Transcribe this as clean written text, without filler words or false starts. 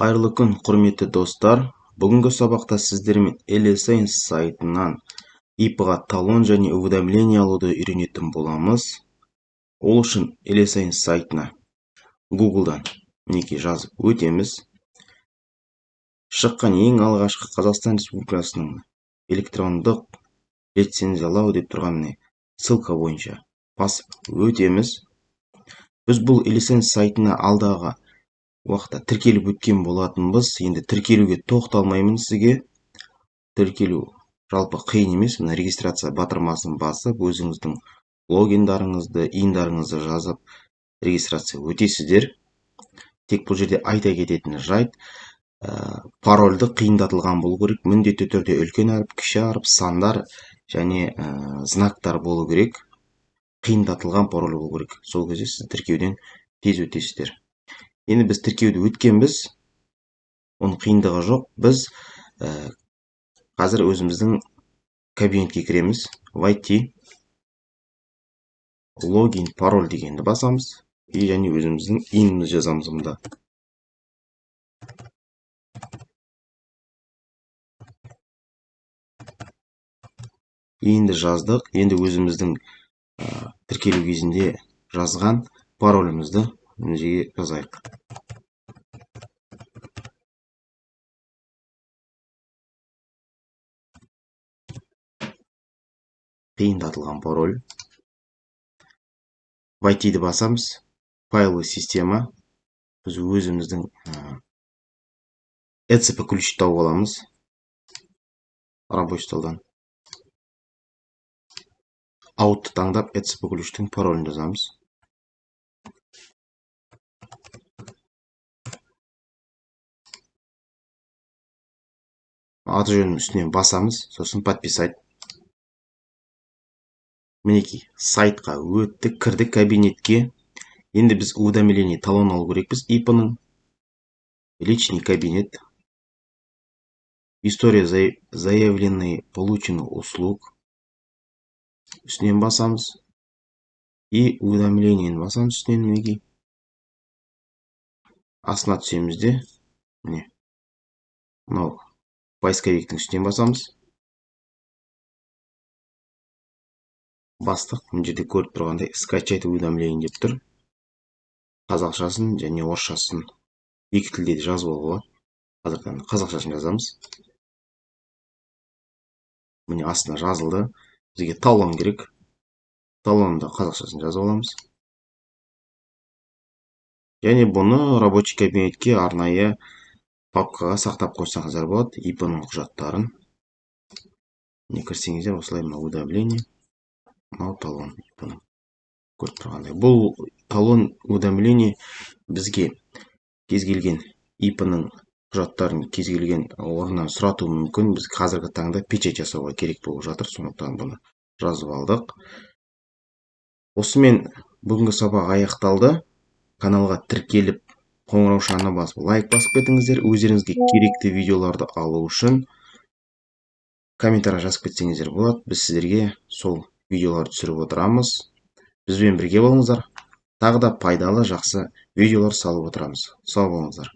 Қайырлы күн, құрметті достар! Бүгінгі сабақта сіздермен LSN сайтынан ИП-ға талон және уведомление алуды үйренетін боламыз. Ол үшін LSN сайтына Google'дан мінекей жазып өтеміз. Шыққан ең алғашқы Қазақстан Республикасының электрондық лицензиялау деп тұрған міне ссылка бойынша басып өтеміз. Біз бұл LSN сайтына алдағы уақытта тіркеліп өткен болатынбыз. Енді тіркелуге тоқталмаймын сізге. Тіркелу жалпы қиын емес. Мына регистрация батырмасын басып, өзіңіздің логиндарыңызды, ИИНдарыңызды жазып, регистрация өтесіздер. Тек бұл жерде айта кететін жайт, парольді қиындатылған болу керек. Міндетті түрде үлкен әріп, кіші әріп, сандар және знактар болу керек. Қиындатылған пароль болу керек. Сол кезде сіз тіркеуден тез өтесіздер. Енді біз тіркеуді өткенбіз, оның қиындығы жоқ. Біз қазір өзіміздің кабинетке кіреміз. Войти, логин, пароль дегенді басамыз и және өзіміздің ИИНімізді жазамыз мұнда. ИИНді жаздық. Енді өзіміздің тіркелу кезінде жазған паролімізді мына жерге жазайық. Қиындатылған пароль. Войтиді басамыз. Файлы система. Біз өзіміздің ЭЦП ключ тауып аламыз. Рабочий столдан. Аутты таңдап ЭЦП ключтің паролін жазамыз. Аты жөнінің үстінен басамыз, сосын подписать. Мінекей, сайтқа өттік, кірдік кабинетке. Енді біз уведомление талон алу керекпіз ИП-ның. Личный кабинет. История заявленной полученных услуг. Үстінен басамыз. И уведомлениені басамыз үстінен, мінекей. Астына түсеміз де, міне. Мынау поисковиктің үстінен басамыз. Бастық. Мына жерде көріп тұрғандай скачать уведомление деп тұр. Қазақшасын және орысшасын екі тілде де жазып алуға болады. Қазір қазақшасын жазамыз. Міне астына жазылды. Бізге талон керек. Талонды қазақшасын жазып аламыз. Және бұны рабочий кабинетке арнайы папкаға сақтап қойсаңыздар болады. ИП-ның құжаттарын. Міне кірсеңіздер, осылай мына уведомление, мынау талон ИП-ның. Көріп тұрғандай. Бұл талон уведомление бізге кез келген ИП-ның құжаттарын кез келген орнынан сұратуы мүмкін. Біз қазіргі таңда печать жасауға керек болып жатыр, сондықтан бұны жазып алдық. Осымен бүгінгі сабақ аяқталды. Каналға тіркеліп, қоңыраушаны басып, лайк басып кетіңіздер. Өздеріңізге керекті видеоларды алу үшін комментарий жазып кетсеңіздер болады. Біз сіздерге сол видеоларды түсіріп отырамыз. Бізбен бірге болыңыздар. Тағы да пайдалы, жақсы видеолар салып отырамыз. Сау болыңыздар.